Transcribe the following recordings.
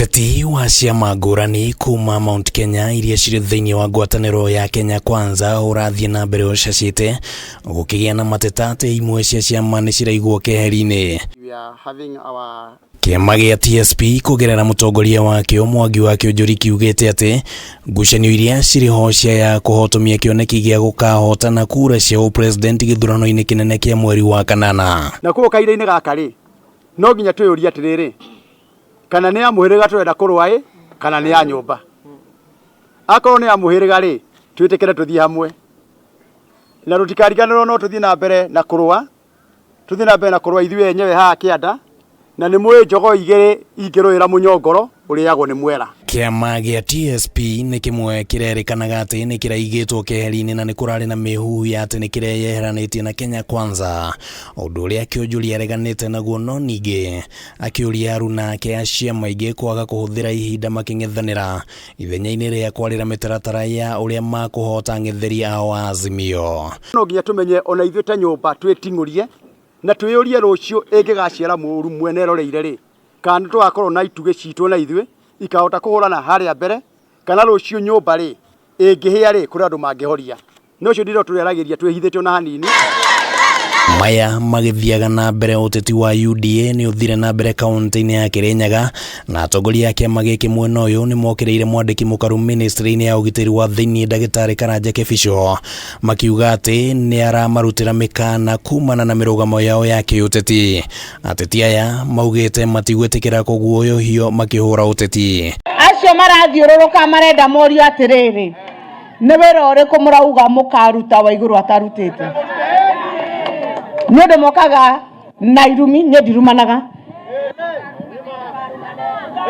Ũteti wa ciama ngũrani kuma Mount Kenya iria cirĩ thĩinĩ wa ngwatanĩro ya Kenya Kwanza ũrathiĩ na mbere ũcacĩte gũkĩgĩa na mateta atĩ imwe cia ciama nĩ ciraigwo keheri-inĩ. We are having our Kĩama gĩa TSP kũgerera mũtongoria wakĩo Mwangi wa Kĩũnjũri kiugĩte atĩ ngucanio iria cirĩ ho cia ya kũhotomia kĩoneki gĩa gũkahotana kura cia ũpresident gĩthurano-inĩ kĩnene kĩa mweri wa kanana. Na koguo kahinda-inĩ gaka rĩ, no nginya twĩyũrie atĩrĩrĩ, kana nĩ ya mũhĩrĩga tũrenda kũrũa ĩ, kana nĩ ya nyũmba. Akorwo nĩ ya mũhĩrĩga rĩ, twĩtĩkĩre tũthiĩ hamwe. Na tũtikariganĩrwo no tũthiĩ na mbere na kũrũa, tũthiĩ na mbere na kũrũa ithuĩ enyewe haha kĩanda, na nĩ mũĩ njogoo igĩrĩ ingĩrũĩra mũnyongoro ũrĩagwo nĩ mwera. Kĩama gĩa TSP nĩ kĩmwe kĩrerĩkanaga atĩ nĩ kĩraigĩtwo keheri-inĩ na nĩ kũrarĩ na mĩhuhu ya atĩ nĩ kĩreyeheranĩtie na Kenya Kwanza, ũndũ ũrĩa Kĩũnjũri areganĩte naguo no ningĩ akĩũria aruna ake a ciama ingĩ kwaga kũhũthĩra ihinda makĩng'ethanĩra ithenya-inĩ rĩa kwarĩra mĩtaratara ya ũrĩa makũhota ang'etheri ao a Azimio. No nginya tũmenye ona ithuĩ ta nyũmba twĩting'ũrie na twĩyũrie rũciũ ĩngĩgaciara mũru mwene eroreire rĩ, kana nĩ tũgakorwo na itugĩ citũ na ithuĩ ikahota kũhũrana harĩa mbere, kana rũciũ nyũmba rĩ ĩngĩhĩa rĩ kũrĩ andũ mangĩhoria. No ũcio ndiro tũrĩaragĩria twĩhithĩte ona hanini. Maya magĩthiaga na mbere ũteti wa UDA nĩ ũthire na mbere kaunti-inĩ ya Kirinyaga na atongoria a kĩama gĩkĩ mwena ũyũ nĩ mokĩrĩire mwandĩki mũkaru ministry-inĩ ya ũgitĩri wa thĩinĩ ndagĩtarĩ Karanja Kĩbico makiuga atĩ nĩ aramarutĩra mĩkana kumana na mĩrũgamo yao ya kĩũteti. Ateti aya maugĩte matigwĩtĩkĩra kũguoyohio makĩhũra ũteti. Acio marathiũrũrũka marenda morio atĩrĩrĩ, nĩ wĩra ũrĩkũ mũrauga mũkaruta wa igũrũ atarutĩte? Nĩ ũndũ mokaga na irumi, niĩ ndirumanaga,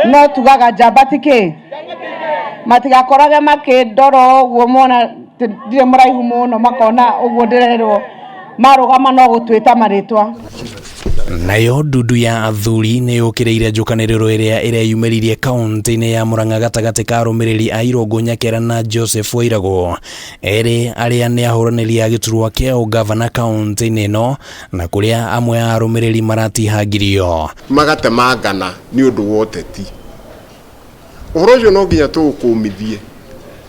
no tugaga njamba ti kĩ, matigakorage makĩndora ũguo mona ndirĩ mũraihu mũno, makona ũguo ndĩrerwo, marũgama no gũtwĩta marĩtwa. Nayo ndundu ya athuri nĩ yũkĩrĩire njũkanĩrĩro ĩrĩa ĩreyumĩririe kaunti-inĩ ya Murang'a gatagatĩ ka arũmĩrĩri a Irũngũ Nyakera na Joseph Wairagũ, erĩ arĩa nĩ ahũranĩri a gĩturwa kĩa ũngavana kaunti-inĩ ĩno na kũrĩa amwe a arũmĩrĩri maratihangirio. Magatemangana nĩ ũndũ wa ũteti. Ũhoro ũcio no nginya tũũkũmithie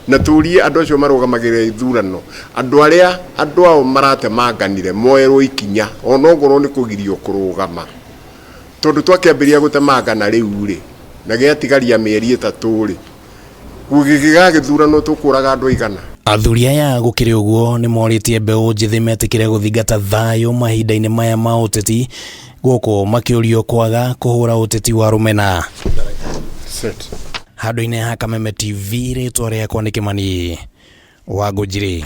na tũrie andũ acio marũgamagĩrĩra ithurano, andũ arĩa andũ ao maratemanganire moerwo ikinya ona ongorwo nĩ kũgirio kũrũgama. Tondũ twakĩambĩrĩria gũtemangana rĩu rĩ, na gĩatigaria mĩeri ĩtatũ rĩ, gũgĩgagĩthurano tũkũraga andũ aigana? Athuri aya gũkĩrĩ ũguo nĩ morĩtie mbeũ njĩthĩ metĩkĩre gũthingata thayũ mahinda-inĩ maya ma ũteti gũkũ makĩũrio kwaga kũhũra ũteti wa rũmena. Handũ-inĩ ha Kameme TV rĩtwa rĩakwa nĩ Kĩmani wa Ngũnjiri.